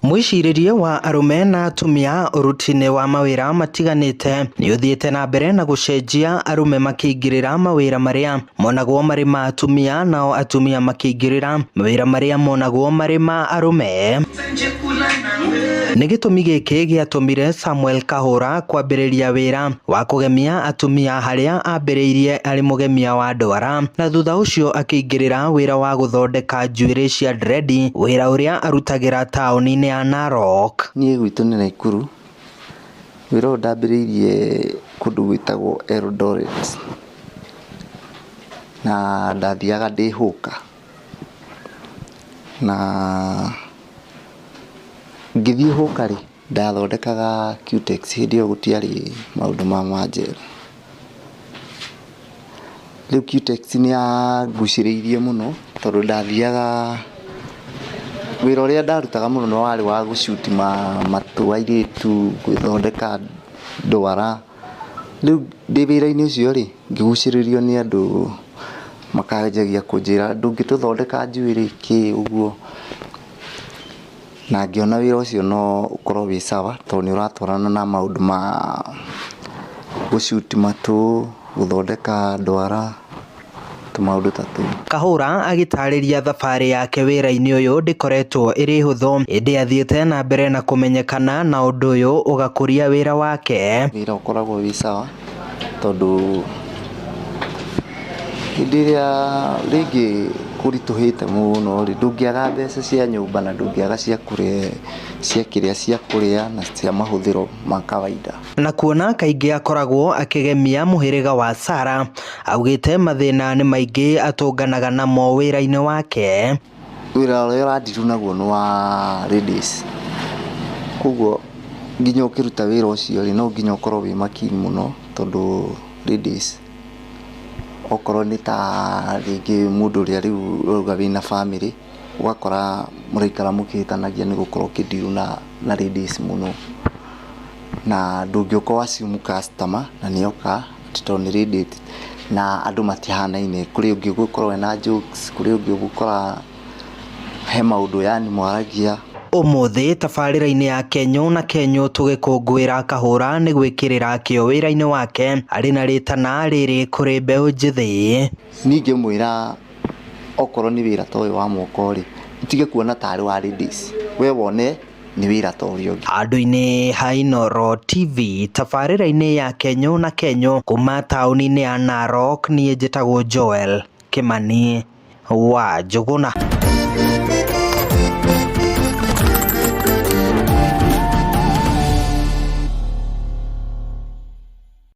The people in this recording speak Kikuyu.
Mwĩcirĩrie wa arũme na atumia ũruti-inĩ wa mawĩra matiganĩte nĩ ũthiĩte na mbere na gũcenjia, arũme makĩingĩrĩra mawĩra marĩa monagwo marĩ ma atumia nao atumia makĩingĩrĩra mawĩra marĩa monagwo marĩ ma arũme. Nĩ gĩtũmi gĩkĩ gĩatũmire Samuel Kahũra kwambĩrĩria wĩra wa kũgemia atumia harĩa ambĩrĩirie arĩ mũgemia wa ndwara na thutha ũcio akĩingĩrĩra wĩra wa gũthondeka njuĩrĩ cia dredi, wĩra ũrĩa arutagĩra taũni-inĩ ya Narok. Niĩ gwitũ nĩ Naikuru, wĩra ũyũ ndambĩrĩirie kũndũ gwĩtagwo Eldoret, na ndathiaga ndĩ hũka, na ngĩthiĩ hũka rĩ, ndathondekaga cutex hĩndĩ ĩyo gũtiarĩ maũndũ ma manjera. Rĩu cutex nĩ yangucĩrĩirie mũno tondũ ndathiaga, wĩra ũrĩa ndarutaga mũno nĩ warĩ wa gũcuti matũ airĩtu, gũthondeka ndwara. Rĩu ndĩ wĩra-inĩ ũcio rĩ, ngĩgucĩrĩrio nĩ andũ makanjagia kũnjĩra ndũngĩtũthondeka njuĩrĩ kĩ ũguo. Na ngĩona wĩra ũcio no ũkorwo wĩ sawa tondũ nĩ ũratwarana na maũndũ ma gũcuti matũ, gũthondeka ndwara, tũmaũndũ ta tũu. Kahũra agĩtarĩria thabarĩ yake wĩra-inĩ ũyũ ndĩkoretwo ĩrĩ hũthũ, ĩndĩ athiĩte na mbere na kũmenyekana na ũndũ ũyũ ũgakũria wĩra wake. Wĩra ũkoragwo wĩ sawa tondũ hĩndĩ ĩrĩa rĩngĩ kũritũhĩte mũno rĩ, ndũngĩaga mbeca cia nyũmba na ndũngĩaga cia kũrĩa, cia kĩrĩa cia kũrĩa na cia mahũthĩro ma kawaida. Na kuona kaingĩ akoragwo akĩgemia mũhĩrĩga wa Sara, augĩte mathĩna nĩ maingĩ atũnganaga namo wĩra-inĩ wake. Wĩra ũrĩa ũrandiru naguo nĩ wa ladies, koguo nginya ũkĩruta wĩra ũcio rĩ, no nginya ũkorwo wĩ makini mũno tondũ ladies okorwo nĩ ta rĩngĩ mũndũ ũrĩa rĩu ũrauga wĩna bamĩrĩ, ũgakora mũraikara mũkĩhĩtanagia nĩ gũkorwo ũkĩ deal na ladies mũno. Na ndũngĩũka ũ assume customer na nĩ oka atĩ tondũ nĩ ladies, na andũ matihanaine, kũrĩ ũngĩ ũgũkorwo ena jokes, kũrĩ ũngĩ ũgũkora he maũndũ yani mwaragia. Ũmũthĩ tabarĩra-inĩ ya Kenyũ na Kenyũ tũgĩkũngũĩra Kahũra nĩ gwĩkĩrĩra kĩo wĩra-inĩ wake arĩ na rĩtana rĩrĩ kũrĩ mbeũ njĩthĩ. Niĩ ingĩmwĩra okorwo nĩ wĩra ta ũyũ wa moko rĩ, ũtige kuona tarĩ wa ladies, we wone nĩ wĩra ta ũrĩa ũngĩ. Handũ-inĩ ha Inooro TV tabarĩra-inĩ ya Kenyũ na Kenyũ kuma taũni-inĩ ya Narok, niĩ njĩtagwo Joel Kĩmani wa Njũgũna.